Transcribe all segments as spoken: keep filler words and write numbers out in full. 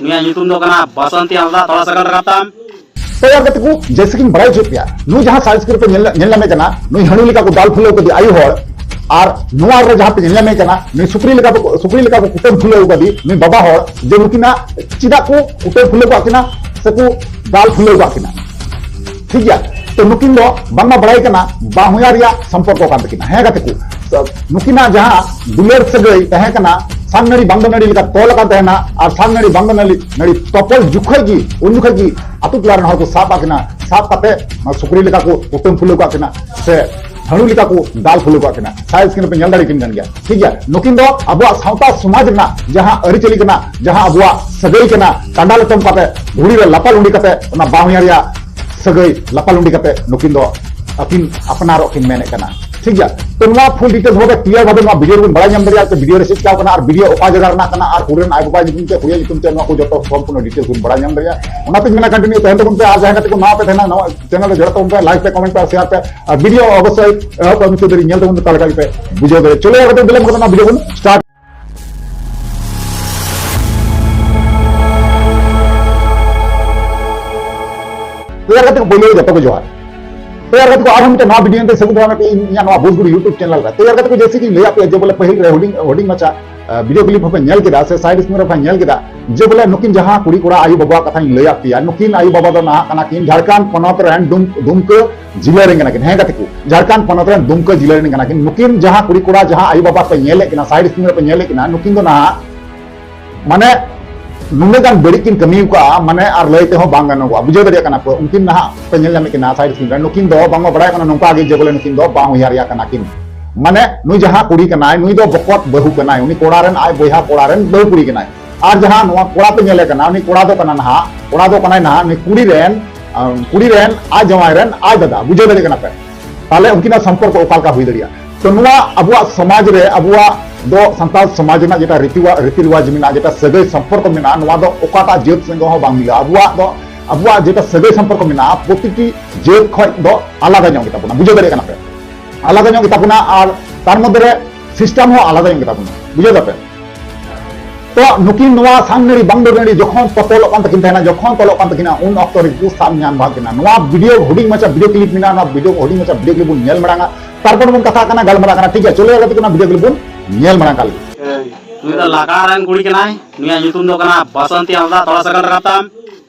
ᱩᱱᱤᱭᱟᱜ ᱧᱩᱛᱩᱢ ᱫᱚ ᱠᱟᱱᱟ ᱵᱟᱥᱚᱱᱛᱤ ᱦᱟᱸᱥᱫᱟ᱾ ᱛᱷᱚᱲᱟ ᱥᱟᱜᱟᱞ ᱨᱟᱠᱟᱵ ᱛᱟᱢ᱾ ᱛᱚ ᱭᱟᱨ ᱜᱟᱛᱮ ᱠᱚ, ᱡᱮᱭᱥᱮ ᱠᱤᱧ ᱵᱟᱲᱟᱭ ᱦᱚᱪᱚᱭᱮᱫ ᱯᱮᱭᱟ, ᱱᱩᱭ ᱡᱟᱦᱟᱸ side screen ᱨᱮᱯᱮ ᱧᱮᱞ, ᱧᱮᱞ ᱧᱟᱢᱮ ᱠᱟᱱᱟ, ᱱᱩᱭ ᱦᱟᱹᱬᱩ ᱞᱮᱠᱟ ᱠᱚ ᱫᱟᱞ ᱯᱷᱩᱞᱟᱹᱣ ᱠᱟᱫᱮ ᱟᱭᱳ ᱦᱚᱲ, ᱟᱨ ᱱᱚᱣᱟ ᱨᱮ ᱡᱟᱦᱟᱸ ᱯᱮ ᱧᱮᱞ ᱧᱟᱢᱮ ᱠᱟᱱᱟ, ᱱᱩᱭ ᱥᱩᱠᱨᱤ ᱞᱮᱠᱟ ᱠᱚ, ᱥᱩᱠᱨᱤ ᱞᱮᱠᱟ ᱠᱚ ᱠᱩᱴᱟᱹᱢ ᱯᱷᱩᱞᱟᱹᱣ ᱠᱟᱫᱮ ᱱᱩᱭ ᱵᱟᱵᱟ ᱦᱚᱲ, ᱡᱮ ᱱᱩᱠᱤᱱᱟᱜ ᱪᱮᱫᱟᱜ ᱠᱚ ᱠᱩᱴᱟᱹᱢ ᱯᱷᱩᱞᱟᱹᱣ ᱠᱟᱜ ᱠᱤᱱᱟ ᱥᱮᱠᱚ ᱫᱟᱞ ᱯᱷᱩᱞᱟᱹᱣ ᱠᱟᱜ ᱠᱤᱱᱟ? ᱴᱷᱤᱠ ᱜᱮᱭᱟ, ᱛᱚ ᱱᱩᱠᱤᱱ ᱫᱚ ᱵᱟᱝᱢᱟ ᱵᱟᱲᱟᱭ ᱠᱟᱱᱟ ᱵᱟᱦᱚᱧᱦᱟᱨ ᱨᱮᱭᱟᱜ ᱥᱚᱢᱯᱚᱨᱠᱚ ᱠᱟᱱ ᱛᱟᱹᱠᱤᱱᱟ᱾ ᱦᱮᱸ ᱜᱟᱛᱮ ᱠᱚ, ᱱᱩᱠᱤᱱᱟᱜ ᱡᱟᱦᱟᱸ ᱫᱩᱞᱟᱹᱲ ᱥᱟᱹᱜᱟᱹᱭ ᱛᱟᱦᱮᱸ ᱠᱟᱱᱟ, ᱥᱟᱝ ᱱᱟᱹᱲᱤ ᱵᱟᱝ ᱫᱚ ᱱᱟᱹᱲᱤ ᱞᱮᱠᱟ ᱛᱚᱞ ᱟᱠᱟᱱ ᱛᱟᱦᱮᱱᱟ, ᱟᱨ ᱥᱟᱝ ᱱᱟᱹᱲᱤ ᱵᱟᱝ ᱫᱚ ᱱᱟᱹᱲᱤ, ᱱᱟᱹᱲᱤ ᱛᱚᱯᱚᱞ ᱡᱚᱠᱷᱚᱡ ᱜᱮ, ᱩᱱ ᱡᱚᱠᱷᱚᱡ ᱜᱮ ᱟᱛᱳ ᱴᱚᱞᱟ ᱨᱮᱱ ᱦᱚᱲ ᱠᱚ ᱥᱟᱵ ᱟᱠᱤᱱᱟ, ᱥᱟᱵ ᱠᱟᱛᱮ ᱱᱚᱣᱟ ᱥᱩᱠᱨᱤ ᱞᱮᱠᱟ ᱠᱚ ᱠᱩᱴᱟᱹᱢ ᱯᱷᱩᱞᱟᱹᱣ ᱠᱟᱜ ᱠᱤᱱᱟ ᱥᱮ ᱦᱟᱹᱬᱩ ᱞᱮᱠᱟ ᱠᱚ ᱫᱟᱞ ᱯᱷᱩᱞᱟᱹᱣ ᱠᱟᱜ ᱠᱤᱱᱟ᱾ Side screen ᱨᱮᱯᱮ ᱧᱮᱞ ᱫᱟᱲᱮ ᱠᱤᱱ ᱠᱟᱱ ᱜᱮᱭᱟ, ᱴᱷᱤᱠ ᱜᱮᱭᱟ᱾ ᱱᱩᱠᱤᱱ ᱫᱚ ᱟᱵᱚᱣᱟᱜ ᱥᱟᱶᱛᱟ ᱥᱚᱢᱟᱡᱽ ᱨᱮᱱᱟᱜ ᱡᱟᱦᱟᱸ ᱟᱹᱨᱤᱪᱟᱹᱞᱤ ᱠᱟᱱᱟ, ᱡᱟᱦᱟᱸ ᱟᱵᱚᱣᱟᱜ ᱥᱟᱹᱜᱟᱹᱭ ᱠᱟᱱᱟ, ᱠᱟᱸᱰᱟ ᱞᱮᱴᱚᱢ ᱠᱟᱛᱮ, ᱫᱷᱩᱲᱤ ᱨᱮ ᱞᱟᱯᱟ ᱞᱩᱸᱰᱤ ᱠᱟᱛᱮ, ᱚᱱᱟ ᱵᱟᱦᱚᱧᱦᱟᱨ ᱨᱮᱭᱟᱜ ᱥᱟᱹᱜᱟᱹᱭ ᱞᱟᱯᱟ ᱞᱩᱸᱰᱤ ᱠᱟᱛᱮ ᱱᱩᱠᱤᱱ ᱫᱚ ᱟᱹᱠᱤᱱ ᱟᱯᱱᱟᱨᱚᱜ ᱠᱤᱱ ᱢᱮᱱᱮᱫ ᱠᱟᱱᱟ, ᱴᱷᱤᱠ ᱜᱮᱭᱟ᱾ ᱛᱚ ᱱᱚᱣᱟ full details ᱵᱷᱟᱵᱮ clear ᱵᱷᱟᱵᱮ ᱱᱚᱣᱟ video ᱨᱮᱵᱚᱱ ᱵᱟᱲᱟᱭ ᱧᱟᱢ ᱫᱟᱲᱮᱭᱟᱜᱼᱟ, ᱡᱮ video ᱨᱮ ᱪᱮᱫ ᱪᱤᱠᱟᱣ ᱠᱟᱱᱟ ᱟᱨ video ᱚᱠᱟ ᱡᱟᱭᱜᱟ ᱨᱮᱱᱟᱜ ᱠᱟᱱᱟ ᱟᱨ ᱠᱩᱲᱤ ᱨᱮᱱ ᱟᱭᱳ ᱵᱟᱵᱟ ᱧᱩᱛᱩᱢ ᱛᱮ, ᱠᱩᱲᱤᱭᱟᱜ ᱧᱩᱛᱩᱢ ᱛᱮ ᱱᱚᱣᱟ ᱠᱚ ᱡᱚᱛᱚ ᱥᱚᱢᱯᱩᱨᱱᱚ details ᱵᱚᱱ ᱵᱟᱲᱟᱭ ᱧᱟᱢ ᱫᱟᱲᱮᱭᱟᱜᱼᱟ᱾ ᱚᱱᱟᱛᱮᱧ ᱢᱮᱱᱟ continue ᱛᱟᱦᱮᱱ ᱛᱟᱵᱚᱱ ᱯᱮ, ᱟᱨ ᱡᱟᱦᱟᱸᱭ ᱜᱟᱛᱮ ᱠᱚ ᱱᱟᱣᱟ ᱯᱮ ᱛᱟᱦᱮᱱᱟ, ᱱᱚᱣᱟ channel ᱨᱮ ᱡᱚᱲᱟᱣ ᱛᱟᱵᱚᱱ ᱯᱮ, like ᱯᱮ, comment ᱯᱮ, share ᱯᱮ, ᱟᱨ video ᱚᱵᱚᱥᱥᱳᱭ ᱮᱦᱚᱵ ᱠᱷᱚᱱ ᱢᱩᱪᱟᱹᱫ ᱫᱷᱟᱹᱵᱤᱡ ᱧᱮᱞ ᱛᱟᱵᱚᱱ ᱯᱮ, ᱛᱟᱦᱞᱮ ᱠᱷᱟᱱ ᱜᱮᱯᱮ ᱵᱩᱡᱷᱟᱹᱣ ᱫᱟᱲᱮᱭᱟᱜᱼᱟ᱾ ᱪᱚᱞᱚ ᱟᱨ ᱵᱤᱞᱚᱢ ᱠᱟᱛᱮ ᱱᱚᱣᱟ video ᱵᱚᱱ start᱾ ᱛᱚ ᱭᱟᱨ ᱜᱟᱛᱮ ᱠᱚ, ᱯᱳᱭᱞᱳ ᱨᱮ ᱡᱚᱛᱚ ᱠᱚ ᱡᱚᱦᱟᱨ᱾ ᱛᱚ ᱭᱟᱨ ᱜᱟᱛᱮ ᱠᱚ, ᱟᱨᱦᱚᱸ ᱢᱤᱫᱴᱮᱱ ᱱᱟᱣᱟ video ᱛᱮ ᱥᱟᱹᱜᱩᱱ ᱫᱟᱨᱟᱢ ᱯᱮ ᱤᱧᱟᱹᱜ ᱱᱚᱣᱟ ᱵᱩᱡᱽᱜᱩᱰ YouTube channel ᱨᱮ᱾ ᱛᱚ ᱭᱟᱨ ᱜᱟᱛᱮ ᱠᱚ, ᱡᱮᱭᱥᱮ ᱠᱤᱧ ᱞᱟᱹᱭᱟᱫ ᱯᱮᱭᱟ ᱡᱮ ᱵᱚᱞᱮ ᱯᱟᱹᱦᱤᱞ ᱨᱮ ᱦᱩᱰᱤᱧ, ᱦᱩᱰᱤᱧ ᱢᱟᱪᱷᱟ, ᱟ, video clip ᱦᱚᱸᱯᱮ ᱧᱮᱞ ᱠᱮᱫᱟ ᱥᱮ side screen ᱨᱮᱯᱮ ᱧᱮᱞ ᱠᱮᱫᱟ ᱡᱮ ᱵᱚᱞᱮ ᱱᱩᱠᱤᱱ ᱡᱟᱦᱟᱸ ᱠᱩᱲᱤ ᱠᱚᱲᱟ ᱟᱭᱳ ᱵᱟᱵᱟ ᱠᱟᱛᱷᱟᱧ ᱞᱟᱹᱭᱟᱫ ᱯᱮᱭᱟ, ᱱᱩᱠᱤᱱ ᱟᱭᱳ ᱵᱟᱵᱟ ᱫᱚ ᱱᱟᱦᱟᱜ ᱠᱟᱱᱟ ᱠᱤᱱ ᱡᱷᱟᱲᱠᱷᱚᱸᱰ ᱯᱚᱱᱚᱛ ᱨᱮᱱ ᱫᱩᱢ-, ᱫᱩᱢᱠᱟᱹ ᱡᱤᱞᱟᱹ ᱨᱮᱱ ᱠᱟᱱᱟ ᱠᱤᱱ᱾ ᱦᱮᱸ ᱜᱟᱛᱮ ᱠᱚ, ᱡᱷᱟᱲᱠᱷᱚᱸᱰ ᱯᱚᱱᱚᱛ ᱨᱮᱱ ᱫᱩᱢᱠᱟᱹ ᱡᱤᱞᱟᱹ ᱨᱮᱱ ᱠᱟᱱᱟ ᱠᱤᱱ᱾ ᱱᱩᱠᱤᱱ ᱡᱟᱦᱟᱸ ᱠᱩᱲᱤ ᱠᱚᱲᱟ ᱡᱟᱦᱟᱸ ᱟᱭᱳ ᱵᱟᱵᱟ ᱯᱮ ᱧᱮᱞᱮᱫ ᱠᱤᱱᱟ, side screen ᱨᱮᱯᱮ ᱧᱮᱞᱮᱫ ᱠᱤᱱᱟ, ᱱᱩᱠᱤᱱ ᱫᱚ ᱱᱟᱦᱟᱜ ᱢᱟᱱᱮ ᱱᱩᱱᱟᱹᱜ ᱜᱟᱱ ᱵᱟᱹᱲᱤᱡ ᱠᱤᱱ ᱠᱟᱹᱢᱤ ᱟᱠᱟᱫᱼᱟ, ᱢᱟᱱᱮ ᱟᱨ ᱞᱟᱹᱭ ᱛᱮᱦᱚᱸ ᱵᱟᱝ ᱜᱟᱱᱚᱜᱚᱜᱼᱟ᱾ ᱵᱩᱡᱷᱟᱹᱣ ᱫᱟᱲᱮᱭᱟᱜ ᱠᱟᱱᱟ ᱯᱮ, ᱩᱱᱠᱤᱱ ᱱᱟᱦᱟᱜ ᱯᱮ ᱧᱮᱞ ᱧᱟᱢᱮᱫ ᱠᱤᱱᱟ side screen ᱨᱮ, ᱱᱩᱠᱤᱱ ᱫᱚ ᱵᱟᱝᱢᱟ ᱵᱟᱲᱟᱭ ᱠᱟᱱᱟ ᱱᱚᱝᱠᱟ ᱜᱮ ᱡᱮ ᱵᱚᱞᱮ ᱱᱩᱠᱤᱱ ᱫᱚ ᱵᱟᱦᱚᱧᱦᱟᱨ ᱨᱮᱭᱟᱜ ᱠᱟᱱᱟ ᱠᱤᱱ᱾ ᱢᱟᱱᱮ ᱱᱩᱭ ᱡᱟᱦᱟᱸ ᱠᱩᱲᱤ ᱠᱟᱱᱟᱭ, ᱱᱩᱭ ᱫᱚ ᱵᱚᱠᱚᱛ ᱵᱟᱹᱦᱩ ᱠᱟᱱᱟᱭ, ᱩᱱᱤ ᱠᱚᱲᱟ ᱨᱮᱱ ᱟᱡ ᱵᱚᱭᱦᱟ ᱠᱚᱲᱟ ᱨᱮᱱ ᱵᱟᱹᱦᱩ ᱠᱩᱲᱤ ᱠᱟᱱᱟᱭ᱾ ᱟᱨ ᱡᱟᱦᱟᱸ ᱱᱚᱣᱟ ᱠᱚᱲᱟ ᱯᱮ ᱧᱮᱞᱮ ᱠᱟᱱᱟ, ᱩᱱᱤ ᱠᱚᱲᱟ ᱫᱚ ᱠᱟᱱᱟ ᱱᱟᱦᱟᱜ, ᱠᱚᱲᱟ ᱫᱚ ᱠᱟᱱᱟᱭ ᱱᱟᱦᱟᱜ ᱱᱩᱭ ᱠᱩᱲᱤ ᱨᱮᱱ, ᱟᱢ, ᱠᱩᱲᱤ ᱨᱮᱱ ᱟᱡ ᱡᱟᱶᱟᱭ ᱨᱮᱱ ᱟᱡ ᱫᱟᱫᱟ᱾ ᱵᱩᱡᱷᱟᱹᱣ ᱫᱟᱲᱮᱭᱟᱜ ᱠᱟᱱᱟ ᱯᱮ? ᱛᱟᱦᱞᱮ ᱩᱱᱠᱤᱱᱟᱜ ᱥᱚᱢᱯᱚᱨᱠᱚ ᱚᱠᱟ ᱞᱮᱠᱟ ᱦᱩᱭ ᱫᱟᱲᱮᱭᱟᱜᱼᱟ? ᱛᱚ ᱱᱚᱣᱟ ᱟᱵᱚᱣᱟᱜ ᱥᱚᱢᱟᱡᱽ ᱨᱮ, ᱟᱵᱚᱣᱟᱜ ᱫᱚ ᱥᱟᱱᱛᱟᱲ ᱥᱚᱢᱟᱡᱽ ᱨᱮᱱᱟᱜ ᱡᱮᱴᱟ ᱨᱤᱛᱤᱣᱟ-, ᱨᱤᱛᱤ ᱨᱮᱣᱟᱡᱽ ᱢᱮᱱᱟᱜᱼᱟ, ᱡᱮᱴᱟ ᱥᱟᱹᱜᱟᱹᱭ ᱥᱚᱢᱯᱚᱨᱠᱚ ᱢᱮᱱᱟᱜᱼᱟ, ᱱᱚᱣᱟ ᱫᱚ ᱚᱠᱟᱴᱟᱜ ᱡᱟᱹᱛ ᱥᱚᱸᱜᱮ ᱦᱚᱸ ᱵᱟᱝ ᱢᱤᱞᱟᱹᱜᱼᱟ᱾ ᱟᱵᱚᱣᱟᱜ ᱫᱚ, ᱟᱵᱚᱣᱟᱜ ᱡᱮᱴᱟ ᱥᱟᱹᱜᱟᱹᱭ ᱥᱚᱢᱯᱚᱨᱠᱚ ᱢᱮᱱᱟᱜᱼᱟ, ᱯᱨᱚᱛᱤᱴᱤ ᱡᱟᱹᱛ ᱠᱷᱚᱡ ᱫᱚ ᱟᱞᱟᱫᱟ ᱧᱚᱜ ᱜᱮᱛᱟ ᱵᱚᱱᱟ᱾ ᱵᱩᱡᱷᱟᱹᱣ ᱫᱟᱲᱮᱭᱟᱜ ᱠᱟᱱᱟ ᱯᱮ? ᱟᱞᱟᱫᱟ ᱧᱚᱜ ᱜᱮᱛᱟ ᱵᱚᱱᱟ, ᱟᱨ ᱛᱟᱨ ᱢᱚᱫᱽᱫᱷᱮ ᱨᱮ system ᱦᱚᱸ ᱟᱞᱟᱫᱟ ᱧᱚᱜ ᱜᱮᱛᱟ ᱵᱚᱱᱟ᱾ ᱵᱩᱡᱷᱟᱹᱣ ᱫᱟᱯᱮ? ᱛᱚ ᱱᱩᱠᱤᱱ ᱱᱚᱣᱟ ᱥᱟᱝ ᱱᱟᱹᱲᱤ ᱵᱟᱝ ᱰᱚᱜᱽ ᱱᱟᱹᱲᱤ ᱡᱚᱠᱷᱚᱱ ᱛᱚᱯᱚᱞᱚᱜ ᱠᱟᱱ ᱛᱟᱹᱠᱤᱱ ᱛᱟᱦᱮᱱᱟ, ᱡᱚᱠᱷᱚᱱ ᱛᱚᱞᱚᱜ ᱠᱟᱱ ᱛᱟᱹᱠᱤᱱᱟ, ᱩᱱ ᱚᱠᱛᱚ ᱨᱮᱠᱚ ᱥᱟᱵ ᱧᱟᱢ ᱵᱷᱟᱜ ᱠᱤᱱᱟ᱾ ᱱᱚᱣᱟ ᱵᱷᱤᱰᱤᱭᱳ ᱦᱩᱰᱤᱧ ᱢᱟᱪᱷᱟ ᱵᱷᱤᱰᱤᱭᱳ ᱠᱞᱤᱯ ᱢᱮᱱᱟᱜᱼᱟ, ᱱᱚᱣᱟ ᱵᱷᱤᱰᱤᱭᱳ ᱦᱩᱰᱤᱧ ᱢᱟᱪᱷᱟ ᱵᱷᱤᱰᱤᱭᱳ ᱠᱞᱤᱯ ᱵᱚᱱ ᱧᱮᱞ ᱢᱟᱲᱟᱝᱟ, ᱛᱟᱨᱯᱚᱨ ᱵᱚᱱ ᱠᱟᱛᱷᱟ ᱠᱟᱱᱟ, ᱜᱟᱞᱢᱟᱨᱟᱜ ᱠᱟᱱᱟ, ᱴᱷᱤᱠ ᱜᱮᱭᱟ? ᱪᱚᱞᱚ ᱜᱟᱛᱮ ᱠᱚ, ᱱᱚᱣᱟ ᱵᱷᱤᱰᱤᱭᱳ ᱠᱞᱤᱯ ᱵᱚᱱ ᱧᱮᱞ ᱢᱟᱲᱟᱝ ᱠᱟᱜ ᱞᱮᱜᱮ᱾ ᱱᱩᱭ ᱫᱚ ᱞᱟᱠᱲᱟ ᱨᱮᱱ ᱠᱩᱲᱤ ᱠᱟᱱᱟᱭ᱾ ᱱᱩᱭᱟᱜ ᱧᱩᱛᱩᱢ ᱫᱚ ᱠᱟᱱᱟ ᱵᱟᱥᱚᱱᱛᱤ ᱦᱟᱸᱥᱫᱟ᱾ ᱛᱷᱚᱲᱟ ᱥᱟᱭᱠᱮᱞ ᱨᱟᱠᱟᱵ ᱛᱟᱢ᱾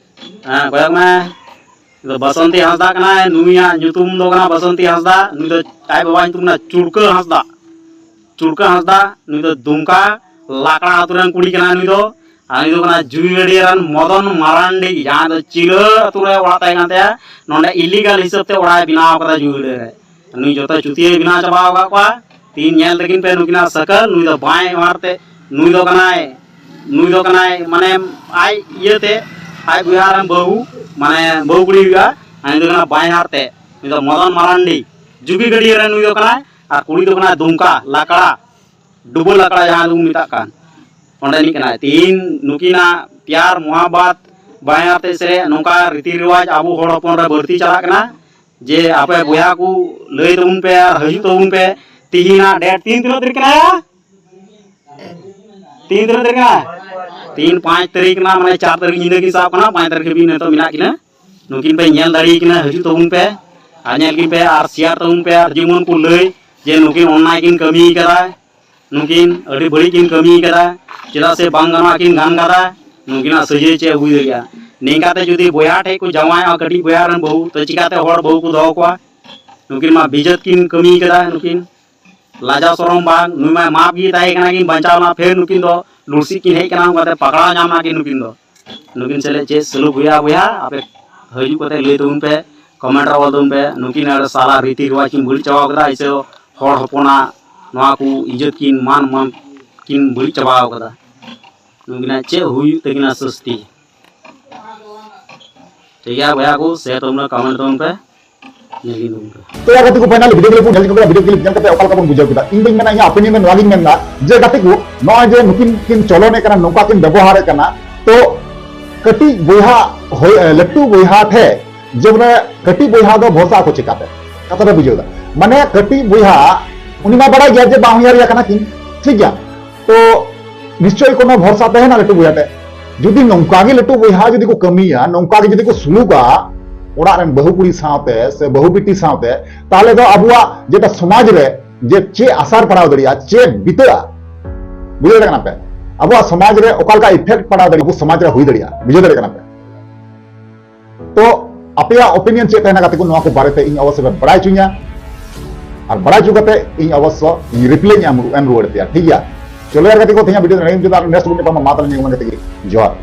ᱦᱮᱸ, ᱠᱚᱭᱚᱜ ᱢᱮ᱾ ᱱᱩᱭ ᱫᱚ ᱵᱟᱥᱚᱱᱛᱤ ᱦᱟᱸᱥᱫᱟ ᱠᱟᱱᱟᱭ᱾ ᱱᱩᱭᱟᱜ ᱧᱩᱛᱩᱢ ᱫᱚ ᱠᱟᱱᱟ ᱵᱟᱥᱚᱱᱛᱤ ᱦᱟᱸᱥᱫᱟ᱾ ᱱᱩᱭ ᱫᱚ ᱟᱡ ᱵᱟᱵᱟᱣᱟᱜ ᱧᱩᱛᱩᱢ ᱠᱟᱱᱟ ᱪᱩᱲᱠᱟᱹ ᱦᱟᱸᱥᱫᱟ᱾ ᱪᱩᱲᱠᱟᱹ ᱦᱟᱸᱥᱫᱟ, ᱱᱩᱭ ᱫᱚ ᱫᱩᱢᱠᱟ ᱞᱟᱠᱲᱟ ᱟᱹᱛᱩ ᱨᱮᱱ ᱠᱩᱲᱤ ᱠᱟᱱᱟᱭ ᱱᱩᱭ ᱫᱚ᱾ ᱟᱨ ᱱᱩᱭ ᱫᱚ ᱠᱟᱱᱟ ᱡᱩᱭᱟᱹᱲᱤᱭᱟᱹ ᱨᱮᱱ ᱢᱚᱫᱚᱱ ᱢᱟᱨᱟᱱᱰᱤ, ᱡᱟᱦᱟᱸᱭ ᱫᱚ ᱪᱤᱞᱟᱹ ᱟᱹᱛᱩ ᱨᱮ ᱚᱲᱟᱜ ᱛᱟᱦᱮᱸ ᱠᱟᱱ ᱛᱟᱭᱟ᱾ ᱱᱚᱰᱮ ᱤᱞᱤᱜᱟᱞ ᱦᱤᱥᱟᱹᱵ ᱛᱮ ᱚᱲᱟᱜ ᱮ ᱵᱮᱱᱟᱣ ᱠᱟᱫᱟ ᱡᱩᱭᱟᱹᱲᱤᱭᱟᱹ ᱨᱮ᱾ ᱱᱩᱭ ᱡᱚᱛᱚ ᱪᱩᱛᱤᱭᱟᱹ ᱵᱮᱱᱟᱣ ᱪᱟᱵᱟ ᱟᱠᱟᱫ ᱠᱚᱣᱟ᱾ ᱛᱤᱦᱤᱧ ᱧᱮᱞ ᱛᱟᱹᱠᱤᱱ ᱯᱮ ᱱᱩᱠᱤᱱᱟᱜ ᱥᱟᱹᱠᱟᱹᱞ᱾ ᱱᱩᱭ ᱫᱚ ᱵᱟᱸᱭ ᱦᱟᱨ ᱛᱮ, ᱱᱩᱭ ᱫᱚ ᱠᱟᱱᱟᱭ, ᱱᱩᱭ ᱫᱚ ᱠᱟᱱᱟᱭ ᱢᱟᱱᱮ ᱟᱡ ᱤᱭᱟᱹᱛᱮ, ᱟᱡ ᱵᱚᱭᱦᱟ ᱨᱮᱱ ᱵᱟᱹᱦᱩ, ᱢᱟᱱᱮ ᱵᱟᱹᱦᱩ ᱠᱩᱲᱤ ᱦᱩᱭᱩᱜᱼᱟ᱾ ᱟᱨ ᱱᱩᱭ ᱫᱚ ᱠᱟᱱᱟ ᱵᱟᱸᱭ ᱦᱟᱨ ᱛᱮ, ᱱᱩᱭ ᱫᱚ ᱢᱚᱫᱚᱱ ᱢᱟᱨᱟᱱᱰᱤ, ᱡᱩᱜᱤ ᱜᱟᱹᱰᱤᱭᱟᱹ ᱨᱮᱱ ᱱᱩᱭ ᱫᱚ ᱠᱟᱱᱟᱭ᱾ ᱟᱨ ᱠᱩᱲᱤ ᱫᱚ ᱠᱟᱱᱟᱭ ᱫᱩᱢᱠᱟ ᱞᱟᱠᱲᱟ, ᱰᱩᱵᱟᱹ ᱞᱟᱠᱲᱟ ᱡᱟᱦᱟᱸ ᱫᱚᱵᱚᱱ ᱢᱮᱛᱟᱜ ᱠᱟᱱ, ᱚᱸᱰᱮ ᱨᱤᱱᱤᱡ ᱠᱟᱱᱟᱭ᱾ ᱛᱤᱦᱤᱧ ᱱᱩᱠᱤᱱᱟᱜ ᱯᱭᱟᱨ ᱢᱚᱦᱟᱵᱵᱟᱛ ᱵᱟᱸᱭ ᱦᱟᱨ ᱛᱮ ᱥᱮ ᱱᱚᱝᱠᱟ ᱨᱤᱛᱤ ᱨᱮᱣᱟᱡᱽ ᱟᱵᱚ ᱦᱚᱲ ᱦᱚᱯᱚᱱ ᱨᱮ ᱵᱟᱹᱲᱛᱤ ᱪᱟᱞᱟᱜ ᱠᱟᱱᱟ᱾ ᱡᱮ ᱟᱯᱮ ᱵᱚᱭᱦᱟ ᱠᱚ ᱞᱟᱹᱭ ᱛᱟᱵᱚᱱ ᱯᱮ ᱟᱨ ᱦᱤᱡᱩᱜ ᱛᱟᱵᱚᱱ ᱯᱮ᱾ ᱛᱤᱦᱤᱧᱟᱜ ᱰᱮᱴ ᱛᱤᱱ ᱛᱤᱱᱟᱹᱜ ᱛᱟᱹᱨᱤᱠᱷ ᱠᱟᱱᱟ? ᱛᱤᱦᱤᱧ ᱛᱤᱱᱟᱹᱜ ᱛᱟᱹᱨᱤᱠᱷ ᱠᱟᱱᱟ? ᱛᱤᱦᱤᱧ ᱯᱟᱸᱪ ᱛᱟᱹᱨᱤᱠᱷ ᱠᱟᱱᱟ, ᱢᱟᱱᱮ ᱪᱟᱨ ᱛᱟᱹᱨᱤᱠᱷ ᱧᱤᱫᱟᱹ ᱠᱤᱱ ᱥᱟᱵ ᱠᱟᱱᱟ, ᱯᱟᱸᱪ ᱛᱟᱹᱨᱤᱠᱷ ᱦᱟᱹᱵᱤᱡ ᱱᱤᱛᱚᱜ ᱢᱮᱱᱟᱜ ᱠᱤᱱᱟ᱾ ᱱᱩᱠᱤᱱ ᱯᱮ ᱧᱮᱞ ᱫᱟᱲᱮᱭᱟᱠᱤᱱᱟ, ᱦᱤᱡᱩᱜ ᱛᱟᱵᱚᱱ ᱯᱮ ᱟᱨ ᱧᱮᱞ ᱠᱤᱱ ᱯᱮ ᱟᱨ ᱥᱮᱭᱟᱨ ᱛᱟᱵᱚᱱ ᱯᱮ᱾ ᱟᱨ ᱡᱮᱢᱚᱱ ᱠᱚ ᱞᱟᱹᱭ ᱡᱮ ᱱᱩᱠᱤᱱ ᱚᱱᱱᱟᱭ ᱠᱤᱱ ᱠᱟᱹᱢᱤ ᱠᱟᱫᱟ, ᱱᱩᱠᱤᱱ ᱟᱹᱰᱤ ᱵᱟᱹᱲᱤᱡ ᱠᱤᱱ ᱠᱟᱹᱢᱤ ᱠᱟᱫᱟ, ᱪᱮᱫᱟᱜ ᱥᱮ ᱵᱟᱝ ᱜᱟᱱᱚᱜᱼᱟ ᱠᱤᱱ ᱜᱟᱱ ᱠᱟᱫᱟ, ᱱᱩᱠᱤᱱᱟᱜ ᱥᱟᱹᱡᱟᱹᱭ ᱪᱮᱫ ᱦᱩᱭ ᱫᱟᱲᱮᱭᱟᱜᱼᱟ? ᱱᱤᱝᱠᱟᱛᱮ ᱡᱩᱫᱤ ᱵᱚᱭᱦᱟ ᱴᱷᱮᱡ ᱠᱚ ᱡᱟᱶᱟᱭᱚᱜᱼᱟ ᱠᱟᱹᱴᱤᱡ ᱵᱚᱭᱦᱟ ᱨᱮᱱ ᱵᱟᱹᱦᱩ, ᱛᱚ ᱪᱤᱠᱟᱛᱮ ᱦᱚᱲ ᱵᱟᱹᱦᱩ ᱠᱚ ᱫᱚᱦᱚ ᱠᱚᱣᱟ? ᱱᱩᱠᱤᱱ ᱢᱟ ᱵᱤᱡᱟᱹᱛ ᱠᱤᱱ ᱠᱟᱹᱢᱤ ᱠᱟᱫᱟ᱾ ᱱᱩᱠᱤᱱ ᱞᱟᱡᱟᱣ ᱥᱚᱨᱚᱢ ᱵᱟᱝ, ᱱᱩᱭ ᱢᱟ ᱢᱟᱯ ᱜᱮ ᱛᱟᱦᱮᱸ ᱠᱟᱱᱟ, ᱠᱤᱱ ᱵᱟᱧᱪᱟᱣ ᱞᱮᱱᱟ, ᱯᱷᱮᱨ ᱱᱩᱠᱤᱱ ᱫᱚ ᱞᱩᱲᱥᱤ ᱠᱤᱱ ᱦᱮᱡ ᱠᱟᱱᱟ, ᱚᱱᱠᱟᱛᱮ ᱯᱟᱠᱲᱟᱣ ᱧᱟᱢ ᱱᱟ ᱠᱤᱱ ᱱᱩᱠᱤᱱ ᱫᱚ᱾ ᱱᱩᱠᱤᱱ ᱥᱮᱞᱮᱫ ᱪᱮᱫ ᱥᱟᱹᱞᱩᱠ ᱦᱩᱭᱩᱜᱼᱟ ᱵᱚᱭᱦᱟ? ᱟᱯᱮ ᱦᱤᱡᱩᱜ ᱠᱟᱛᱮ ᱞᱟᱹᱭ ᱛᱟᱵᱚᱱ ᱯᱮ, ᱠᱚᱢᱮᱱᱴ ᱨᱮ ᱚᱞ ᱛᱟᱵᱚᱱ ᱯᱮ᱾ ᱱᱩᱠᱤᱱ ᱟᱨ ᱥᱟᱞᱟ ᱨᱤᱛᱤ ᱨᱮᱣᱟᱡᱽ ᱠᱤᱱ ᱵᱟᱹᱲᱤᱡ ᱪᱟᱵᱟᱣ ᱠᱟᱫᱟ, ᱮᱭᱥᱮ ᱦᱚᱲ ᱦᱚᱯᱚᱱᱟᱜ ᱱᱚᱣᱟ ᱠᱚ ᱤᱡᱽᱡᱚᱛ ᱠᱤᱱ, ᱢᱟᱱ ᱢᱟᱱ ᱠᱤᱱ ᱵᱟᱹᱲᱤᱡ ᱪᱟᱵᱟᱣ ᱠᱟᱫᱟ᱾ ᱱᱩᱠᱤᱱᱟᱜ ᱪᱮᱫ ᱦᱩᱭᱩᱜ ᱛᱟᱹᱠᱤᱱᱟ ᱥᱟᱹᱥᱛᱤ? ᱴᱷᱤᱠ ᱜᱮᱭᱟ ᱵᱚᱭᱦᱟ ᱠᱚ, ᱥᱮ ᱛᱟᱵᱚᱱ ᱯᱮ, ᱠᱚᱢᱮᱱᱴ ᱛᱟᱵᱚᱱ ᱯᱮ᱾ ᱛᱚ ᱜᱟᱛᱮ ᱠᱚ, ᱯᱷᱟᱭᱱᱟᱞ ᱵᱷᱤᱰᱤᱭᱳ ᱠᱞᱤᱯ ᱵᱚᱱ ᱧᱮᱞ ᱠᱮᱫᱟ, ᱵᱷᱤᱰᱤᱭᱳ ᱠᱞᱤᱯ ᱧᱮᱞ ᱠᱟᱛᱮ ᱚᱠᱟ ᱞᱮᱠᱟ ᱵᱚᱱ ᱵᱩᱡᱷᱟᱹᱣ ᱠᱮᱫᱟ? ᱤᱧ ᱫᱚᱧ ᱢᱮᱱᱟ, ᱤᱧᱟᱹᱜ ᱚᱯᱤᱱᱤᱭᱚᱱ ᱫᱚ ᱱᱚᱣᱟ ᱜᱤᱧ ᱢᱮᱱᱫᱟ ᱡᱮ ᱜᱟᱛᱮ ᱠᱚ, ᱱᱚᱜᱼᱚᱭ ᱡᱮ ᱱᱩᱠᱤᱱ ᱠᱤᱱ ᱪᱚᱞᱚᱱᱮᱫ ᱠᱟᱱᱟ, ᱱᱚᱝᱠᱟ ᱠᱤᱱ ᱵᱮᱵᱚᱦᱟᱨᱮᱫ ᱠᱟᱱᱟ, ᱛᱚ ᱠᱟᱹᱴᱤᱡ ᱵᱚᱭᱦᱟ ᱦᱳᱭ, ᱞᱟᱹᱴᱩ ᱵᱚᱭᱦᱟ ᱴᱷᱮᱡ ᱡᱮ ᱵᱚᱞᱮ ᱠᱟᱹᱴᱤᱡ ᱵᱚᱭᱦᱟ ᱫᱚ ᱵᱷᱚᱨᱥᱟ ᱟᱠᱚ ᱪᱤᱠᱟᱛᱮ? ᱠᱟᱛᱷᱟ ᱯᱮ ᱵᱩᱡᱷᱟᱹᱣ ᱫᱟ? ᱢᱟᱱᱮ ᱠᱟᱹᱴᱤᱡ ᱵᱚᱭᱦᱟ ᱩᱱᱤ ᱢᱟ ᱵᱟᱲᱟᱭ ᱜᱮᱭᱟ ᱡᱮ ᱵᱟᱝ ᱦᱩᱭᱟᱨᱤᱭᱟ ᱠᱟᱱᱟ ᱠᱤᱱ, ᱴᱷᱤᱠ ᱜᱮᱭᱟ? ᱛᱚ ᱱᱤᱥᱪᱚᱭ ᱠᱳᱱᱳ ᱵᱷᱚᱨᱥᱟ ᱛᱟᱦᱮᱱᱟ ᱞᱟᱹᱴᱩ ᱵᱚᱭᱦᱟ ᱴᱷᱮᱱ᱾ ᱡᱩᱫᱤ ᱱᱚᱝᱠᱟ ᱜᱮ ᱞᱟᱹᱴᱩ ᱵᱚᱭᱦᱟ ᱡᱩᱫᱤ ᱠᱚ ᱠᱟᱹᱢᱤᱭᱟ, ᱱᱚᱝᱠᱟ ᱜᱮ ᱡᱩᱫᱤ ᱠᱚ ᱥᱩᱞᱩᱠᱟ ᱚᱲᱟᱜ ᱨᱮᱱ ᱵᱟᱹᱦᱩ ᱠᱩᱲᱤ ᱥᱟᱶᱛᱮ ᱥᱮ ᱵᱟᱹᱦᱩ ᱵᱤᱴᱤ ᱥᱟᱶᱛᱮ, ᱛᱟᱦᱚᱞᱮ ᱫᱚ ᱟᱵᱚᱣᱟᱜ ᱡᱮᱴᱟ ᱥᱚᱢᱟᱡᱽ ᱨᱮ ᱡᱮ ᱪᱮᱫ ᱟᱥᱟᱨ ᱯᱟᱲᱟᱣ ᱫᱟᱲᱮᱭᱟᱜᱼᱟ, ᱪᱮᱫ ᱵᱤᱛᱟᱹᱜᱼᱟ, ᱵᱩᱡᱷᱟᱹᱣ ᱫᱟᱲᱮᱭᱟᱜ ᱠᱟᱱᱟ ᱯᱮ? ᱟᱵᱚᱣᱟᱜ ᱥᱚᱢᱟᱡᱽ ᱨᱮ ᱚᱠᱟ ᱞᱮᱠᱟ effect ᱯᱟᱲᱟᱣ ᱫᱟᱲᱮᱭᱟᱜᱼᱟ, ᱟᱵᱚ ᱥᱚᱢᱟᱡᱽ ᱨᱮ ᱦᱩᱭ ᱫᱟᱲᱮᱭᱟᱜᱼᱟ, ᱵᱩᱡᱷᱟᱹᱣ ᱫᱟᱲᱮᱭᱟᱜ ᱠᱟᱱᱟ ᱯᱮ? ᱛᱚ ᱟᱯᱮᱭᱟᱜ opinion ᱪᱮᱫ ᱛᱟᱦᱮᱱᱟ ᱜᱟᱛᱮ ᱠᱚ, ᱱᱚᱣᱟ ᱠᱚ ᱵᱟᱨᱮᱛᱮ ᱤᱧ ᱚᱵᱚᱥᱥᱳᱭ ᱯᱮ ᱵᱟᱲᱟᱭ ᱦᱚᱪᱚᱧᱟ, ᱟᱨ ᱵᱟᱲᱟᱭ ᱦᱚᱪᱚ ᱠᱟᱛᱮ ᱤᱧ ᱚᱵᱚᱥᱥᱳᱭ ᱤᱧ reply ᱤᱧ ᱮᱢ, ᱮᱢ ᱨᱩᱣᱟᱹᱲ ᱟᱯᱮᱭᱟ, ᱴᱷᱤᱠ ᱜᱮᱭᱟ? ᱪᱚᱞᱚ ᱭᱟᱨ ᱜᱟᱛᱮ ᱠᱚ, ᱛᱮᱦᱮᱧᱟᱜ video ᱱᱚᱰᱮ ᱜᱮ ᱢᱩᱪᱟᱹᱫᱟ, next video ᱧᱟᱯᱟᱢᱟ, ᱢᱟ ᱛᱟᱦᱞᱮ ᱱᱤᱭᱟᱹ ᱜᱮ ᱡᱚᱦᱟᱨ᱾